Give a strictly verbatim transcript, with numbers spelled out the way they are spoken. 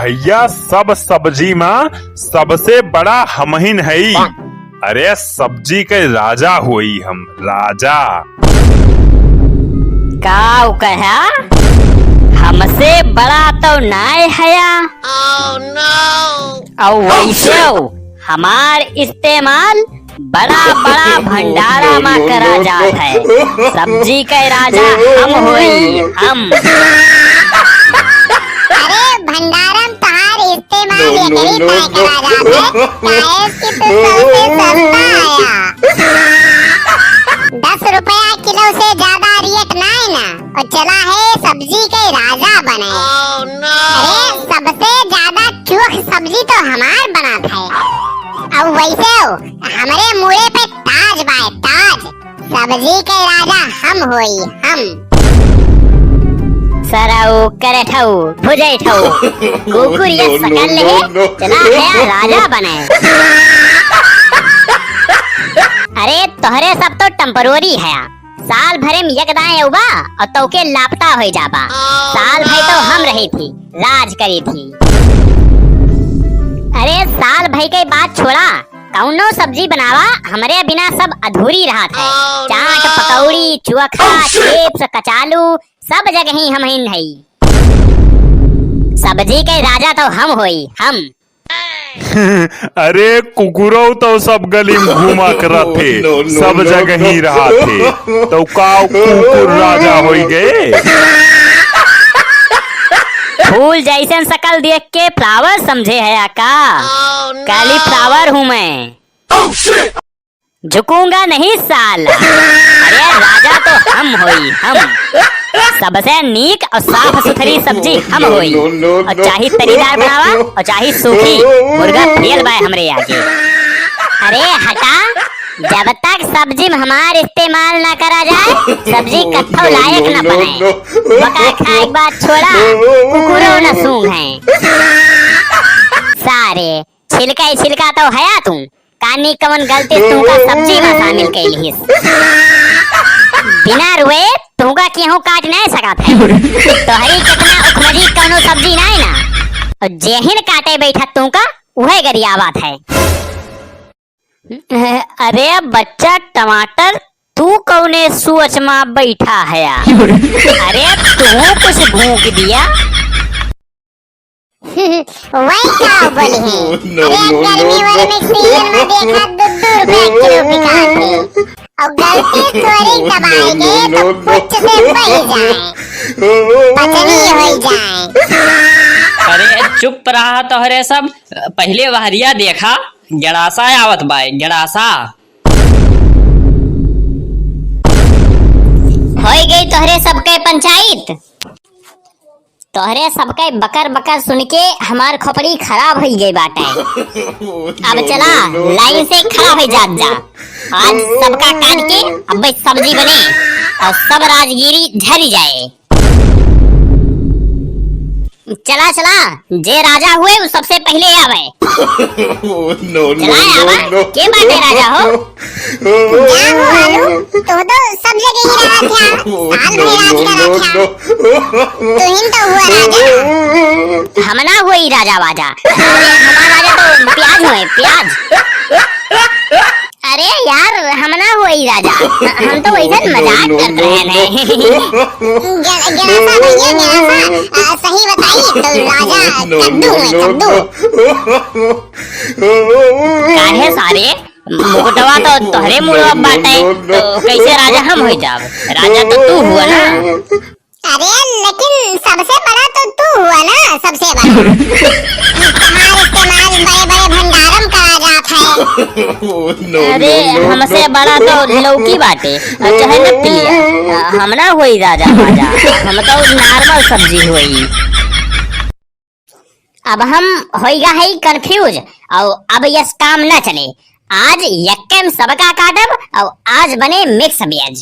भैया, सब सब्जी मा सबसे बड़ा हमहिन हई। अरे, सब्जी के राजा होई हम, राजा। का उ कहा? हमसे बड़ा तो नाय हया। Oh, no! अउ वैसे हमार इस्तेमाल बड़ा बड़ा भंडारा मा करा जात है। सब्जी के राजा हम होई, हम। अरे, भंडारा मा तहार इस्तेमाल एकरी ताय करा जात है, काहे कि तू सबसे सस्ता आया। दस रुपया किलो से ज्यादा रेट नाय ना, अउ चला है सब्जी के राजा बने। Oh, no! अरे, सबसे ज्यादा चोख सब्जी तो हमार बनात है। अब वैसे हो, हमरे मूड़े पे ताज बाय, ताज। सब्जी के राजा हम होई, हम। सरऊ, करठऊ, भुजैठऊ, कुकुर ये no, no, सकल no, है, no। चला है राजा बने। अरे, तोहरे सब तो temporary है। साल भरे में एक दाएं अउबा अउ तौके लापता होइ जाबा। साल भई तो हम रही थी, राज करी थी। अरे, साल भई के बात छोड़ा, कौनो सब्जी बनावा, हमरे बिना सब अधूरी रहत है। चाट, पकौड़ी, चोखा, chips, कचालू, सब जगही हमहिन हई। सब्जी के राजा तो हम होई, हम। अरे कुकुरौ तो सब गली में घूमा करत हे, no, no, सब no, जगही no। रहत हे। तो का कुकुर राजा होई गए? फूल जैसन शकल देख के flower समझे हया का? Oh, no। Cauliflower हूँ मैं। Oh, shit। झुकूंगा नहीं साला। अरे राजा तो हम होई, हम। सबसे नीक अउ साफ सुथरी सब्जी हम होई। No, no, no, अउ चाही तरीदार बनावा अउ चाही सूखी, मुर्गा फेल बाय हमरे आगे। अरे हटा, जब तक सब्जी में हमार इस्तेमाल ना करा जाए, सब्जी कत्थौ लायक ना बनाए। बका खाए के बात छोड़ा, कुकुरो ना सूंघे। सारे छिलका ही छिलका तो हया तू, कानी कवन गलती से तुहका सब्जी में शामिल कइ लिहिस। बिना रुए तुहका केहू काट नाहीं सकत है। तोहरी कितना उखमजी कौनो सब्जी नाहीं ना। अउर जेहिन काटे बैठत तुहका, उहे गरियावत है। अरे बच्चा टमाटर, तू कौने सोच मा बैठा हया? अरे तू कुछ भूंक दिया। वही का बोली है। No, अरे no, गर्मी no, वर्मी no। सीजन में देखा दो दो रुपया किलो बिकात है। और गलती से थोड़ी दबाई दे तो पुच्छ से बही जाए, पचनी हो जाए। अरे चुप रहा तोहरे सब, पहिले वहरिया देखा, गड़ासा आवत बाय, गड़ासा। होई गई तोहरे सबके पंचायत। तोहरे सबके बकर बकर सुन के हमार खोपड़ी खराब होई गई बाटे। अब चला, लाइन से खड़ा होई जात जा। आज सबका काट के अब्बे सब्जी बने और सब राजगीरी झरी जाए। चला चला, जे राजा हुए वो सबसे पहिले आवे। No, no, चला no, आवा, no। के बाटे राजा हो? क्या हो आलू? तू तो सब जगह ही रहा था, साल भर राज करा था। तू ही तो हुआ राजा। हम ना हुई राजा वाजा। अरे, हमारा राजा तो प्याज हुए, प्याज। अरे यार, हम ना हुई राजा, हम तो वैसे मजाक करत रहे हैं। ग-, गणासा भैया, गणासा, आ, सही बताई तो राजा कद्दू हुए, कद्दू। काहे सारे? मुकुटवा तो तोहरे मुड़वा बाटे, तो कैसे राजा हम हो जाब? राजा तो तू हुआ ना। अरे, लेकिन सबसे बड़ा तो तू हुआ ना, सबसे बड़ा। तुम्हारे इस्तेमाल बड़े-बड़े भंडारम करा जात है। अरे, हमसे बड़ा तो लौकी बाटे, और चाहे नत्ती, हम ना होई राजा माजा, हम तो normal सब्जी होई। अब हम होइगा है confuse, और अब यस काम ना चले। आज यक्के में सबका काटब, और आज बने mix veg।